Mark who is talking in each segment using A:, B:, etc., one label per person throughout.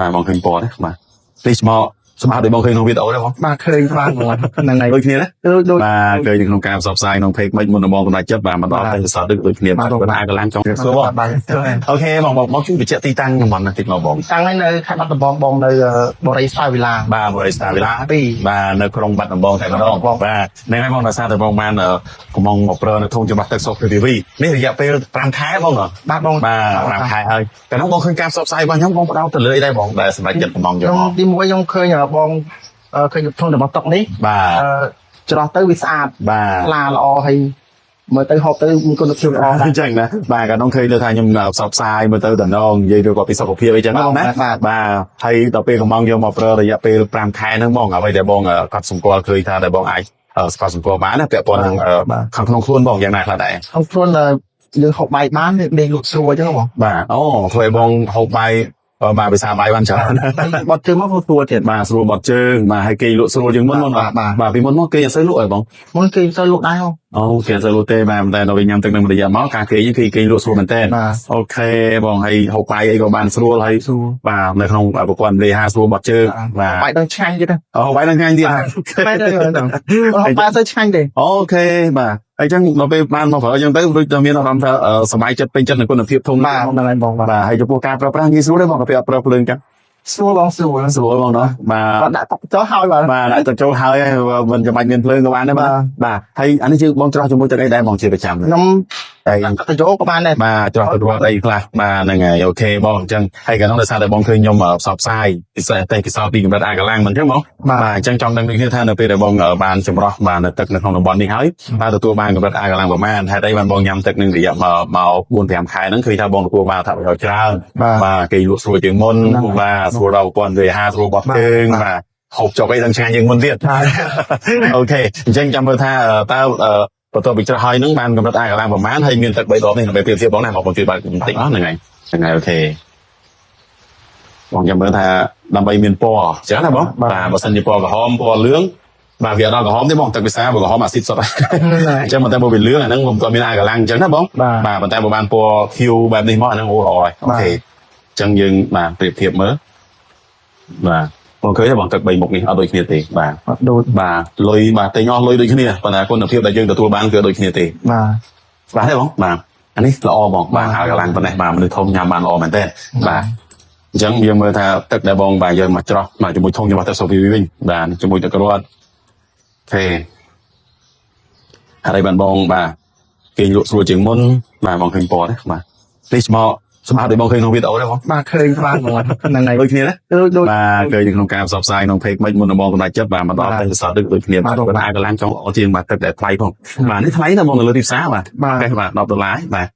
A: បាទបងឃើញពណ៌ណាបាទនេះស្មោស្អាតដូចបងឃើញក្នុងវីដេអូទេបង
B: បាទឃើញបាទហ្នឹងហើយ
A: ដូចគ្នាណា
B: ដូចដូច
A: បាទឃើញនៅក្នុងការផ្សព្វផ្សាយក្នុង page មិនមុននឹងបងសម្រេចចិត្តបាទមកដល់តែសតដូចគ្នាបាទគាត់អាចកម្លាំងចង់សួរបង
B: បាទ
A: OK បងបងមកជួយបញ្ជាក់ទីតាំងតំបន់នេះតិចមកបង
B: តាំងឲ្យនៅខេត្តបាត់ដំបងបងនៅបរិយាស្តាវិឡា
A: បាទបរិយាស្តាវិឡា
B: 2
A: បាទនៅក្រុងបាត់ដំបងតែម្ដងបាទហ្នឹងហើយបងដោយសារតែបងបានកំងមកប្រើនៅធុងចម្រាស់ទឹកសុខ PPV នេះរយៈពេល5ខែបងហ៎
B: បាទបង
A: បាទ5ខែហើយតែនោះបងឃើញការផ្សព្វផ្សាយរបស់ខ្ញុំបងផ្ដោតទៅលើអីដែរបងដែលសម្រេចចិត្តកំងយក
B: ខ្ញុំ
A: មក
B: ទីមួយខ្ញុំឃើញបងឃើញធុងរបស់តុកនេះ
A: បាទ
B: អឺច្រោះទៅវាស្អាត
A: បាទ
B: ថ្លាល្អហើយមើលទៅហូបទៅមានគុណភាពល្អ
A: អញ្ចឹងណាបាទក៏នោះឃើញលើថាខ្ញុំផ្សព្វផ្សាយមើលទៅតំណងនិយាយទៅគាត់ពីសុខភាពអីចឹងណា
B: បាទ
A: បាទហើយដល់ពេលកំងយកមកប្រើរយៈពេល5ខែហ្នឹងបងអ្វីដែលបងកត់សម្គាល់ឃើញថាដែលបងអាចស្គាល់សម្គាល់បានណាពាក់ព័ន្ធនឹងខាងក្នុងខ្លួនបងយ៉ាងណាខ្លះដែរ
B: ក្នុងខ្លួនយើងហូបបាយបានលេងលក់ស្រួលអញ្ចឹងបង
A: បាទអូធ្វើឲ្យបងហូបបាយបាទភាសាបាយបានច្រើន
B: បត់ជើងមកស្រួលទៀត
A: បាទស្រួលបត់ជើងបាទហើយគេលក់ស្រួលជាងមុនមក
B: បាទបាទ
A: បាទពីមុនមកគេអត់សូវលក់អីបង
B: មុនគេមិនសូវលក់ដែរហ៎
A: អូគេអត់សូវលក់ទេបាទតែដល់ពេលញ៉ាំទឹកនឹងរយៈមកការគេគឺគេលក់ស្រួលមែនតើ
B: បាទ
A: OK បងហើយហូបបាយអីក៏បានស្រួលហើយ
B: ស្រួល
A: បាទនៅក្នុងប្រព័ន្ធលេហាស្រួលបត់ជើងបាទ
B: បាយដល់ឆ្ងាញ់ទៀត
A: អូបាយនឹងថ្ងៃទៀត
B: បែរទៅហ្នឹងហូបបាយសូវឆ្ងាញ់ទេ
A: OK បាទអញ្ចឹងដល់ពេលបានមកប្រើអញ្ចឹងទៅដូចតែមានអារម្មណ៍ថាសប្បាយចិត្តពេញចិត្តនឹងគុណភាពធំ
B: បាទហ្នឹងហើយបងបាទ
A: បាទហើយចំពោះការប្រើប្រាស់ងាយស្រួលទេបងកាពេលអត់ប្រើភ្លើងអញ្ចឹង
B: ស្រួលបងស្រួល
A: ស្រួលបងណោះបាទ
B: បាទដាក់ទឹកចុះហើយបាទ
A: បាទដាក់ទឹកចូលហើយមិនចាំបាច់មានភ្លើងក៏បានដែរបាទបាទហើយអានេះយើងបងច្រោះជាមួយទឹកអីដែរបងជាប្រចាំ
B: ខ្ញុំ
A: ហើយ
B: ទឹកចូលក៏បានដែរ
A: បាទច្រោះទឹករត់អីខ្លះបាទហ្នឹងហើយ OK បងអញ្ចឹងហើយកណ្ដោដោយសារតែបងឃើញខ្ញុំផ្សព្វផ្សាយពិសេសតែពិសោធន៍ពីកម្រិតអាកលាំងមិនអញ្ចឹងបង
B: បាទ
A: បាទអញ្ចឹងចង់ដឹងដូចគ្នាថានៅពេលដែលបងបានចម្រោះបានទឹកនៅក្នុងតំបន់នេះហើយបាទទទួលបានកម្រិតអាកលាំងប្រមាណហេតុអីបានបងញ៉ាំទឹកនឹងរយៈមក4 5ខែហ្នឹងឃើញថាបងទទួលបានអត្ថប្រយោជន៍ច្រើន
B: បាទ
A: បាទគេលក់ស្រួលជាងមុន
B: ហ្នឹងហើយ
A: បាទស្រួលដល់ប្រព័ន្ធវាអាហារស្រួលបត់ជើង
B: បាទ
A: បាទហូបចុកអីទាំងឆ្ងាញ់ជាងមុនទៀត OK អញ្ចឹងចាំមើលថាតើបន្ទាប់ពីច្រោះហើយហ្នឹងបានកម្រិតអាកលាំងប្រមាណហើយមានទឹក3ដបនេះដើម្បីប្រៀបធៀបបងណាបងជួយបើកបន្តិចអស់ហ្នឹងហើយហ្នឹងហើយ OK បងចាំមើលថាដើម្បីមានពណ៌អញ្ចឹងណាបងបាទបើសិនជាពណ៌ក្រហមពណ៌លឿងបាទវាអត់ដល់ក្រហមទេបងទឹកពិសាបើក្រហមអាស៊ីតសុទ្ធអញ្ចឹងប៉ុន្តែបើវាលឿងអាហ្នឹងមិនទាន់មានអាកលាំងអញ្ចឹងណាបង
B: បាទ
A: បាទប៉ុន្តែបើបានពណ៌ខៀវបែបនេះមកអាហ្នឹងអូល្អហើយ OK អញ្ចឹងយើងបាទប្រៀបធៀបមើលបាទបងឃើញទេបងទឹក3មុខនេះអត់ដូចគ្នាទេបាទ
B: អត់ដូច
A: បាទលុយបាទទិញអស់លុយដូចគ្នាប៉ុន្តែគុណភាពដែលយើងទទួលបានគឺដូចគ្នាទេ
B: បាទ
A: បាទទេបងបាទអានេះល្អបងបាទហើយកន្លងប៉ុណ្ណេះបាទមនុស្សធំញ៉ាំបានល្អមែនទេបាទអញ្ចឹងយើងមើលថាទឹកដែលបងបាទយើងមកច្រោះបាទជាមួយធុងរបស់ទឹកសូវីវិញបាទជាមួយទឹករត់ OK ហើយបានបងបាទគេលក់ស្រួលជាងមុនបាទបងឃើញពណ៌ទេបាទនេះស្មោស្អាតដូចបងឃើញក្នុងវីដេអូទេបង
B: បាទឃើញបាទហ្នឹងហើយ
A: ដូចគ្នាណា
B: ដូចដូច
A: បាទឃើញនៅក្នុងការផ្សព្វផ្សាយក្នុង page មិនមុននឹងបងសម្រេចចិត្តបាទមកដល់
B: បាទ
A: តែសតដូចគ្នាបាទ
B: បាទ
A: គាត់អាចកម្លាំងចង់ល្អជាងបាទទឹកដែលថ្លៃផងបាទនេះថ្លៃណាស់បងនៅលើទីផ្សារបាទ
B: បាទ
A: តែបាទ10ដុល្លារបាទ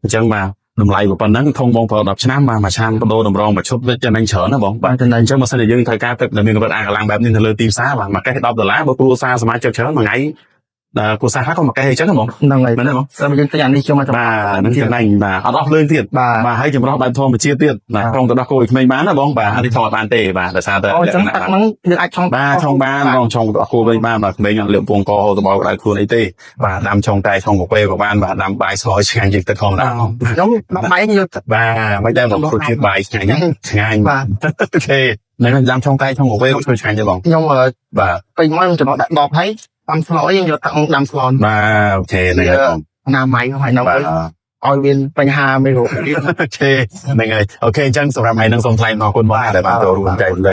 A: អញ្ចឹងបាទតម្លៃប៉ុណ្ណឹងធំបងប្រើ10ឆ្នាំបាទមួយឆ្នាំបដូរតម្រងមួយឈុតវាចំណេញច្រើនណាបងបាទ
B: ចំណេញ
A: អញ្ចឹងបើសិនជាយើងត្រូវការទឹកដែលមានកម្រិតអាកម្លាំងបែបនេះនៅលើទីផ្សារបាទមួយកេះ10ដុល្លារបើគ្រួសារសមាជិកច្រើនមួយថ្ងៃដល់គ្រួសារខ្លះក៏មួយកេះអញ្ចឹងណាបង
B: ហ្នឹងហើយ
A: មែនទេបង
B: តែយើងទិញអានេះចូលមក
A: បាទនឹងចំណេញបាទអត់អស់ភ្លើងទៀត
B: បាទ
A: បាទហើយចម្រោះបែបធម្មជាតិទៀតបាទ
B: បាទ
A: ក្នុងទៅដោះគោឲ្យក្មេងបានណាបងបាទអត់ថតបានទេបាទដោយសារតែ
B: អូអញ្ចឹងទឹកហ្នឹងយើងអាចឆុង
A: បាទឆុងបានបងឆុងទៅដោះគោវិញបានបាទក្មេងអត់លាបពងកហូរទៅបោក្តៅខ្លួនអីទេបាទដាំឆុងតែឆុងកាហ្វេក៏បានបាទដាំបាយស្លឆ្ងាញ់ជាងទឹកធម្មតាបង
B: ខ្ញុំដល់បាយយក
A: បាទមិនដែរបងព្រោះជាតិបាយឆ្ងាញ់ណាឆ្ងាញ់
B: បាទ
A: OK ហ្នឹងដាំឆុងតែឆុងកាហ្វេក៏ឆ្ងាញ់ដែរបង
B: ខ្ញុំ
A: បាទ
B: ពេញមកខ្ញុំចំណុចដាក់ដបហើយដាំស្លយើងយកទឹកដាំស្ល
A: បាទ OK ហ្នឹងហើយបង
B: អនាម័យហើយនៅ
A: បាទ
B: ឲ្យមានបញ្ហាមេរោគ
A: OK ហ្នឹងហើយ OK អញ្ចឹងសម្រាប់ថ្ងៃហ្នឹងសូមថ្លែងអំណរគុណបងដែលបានចូលរួមចែករំលែក។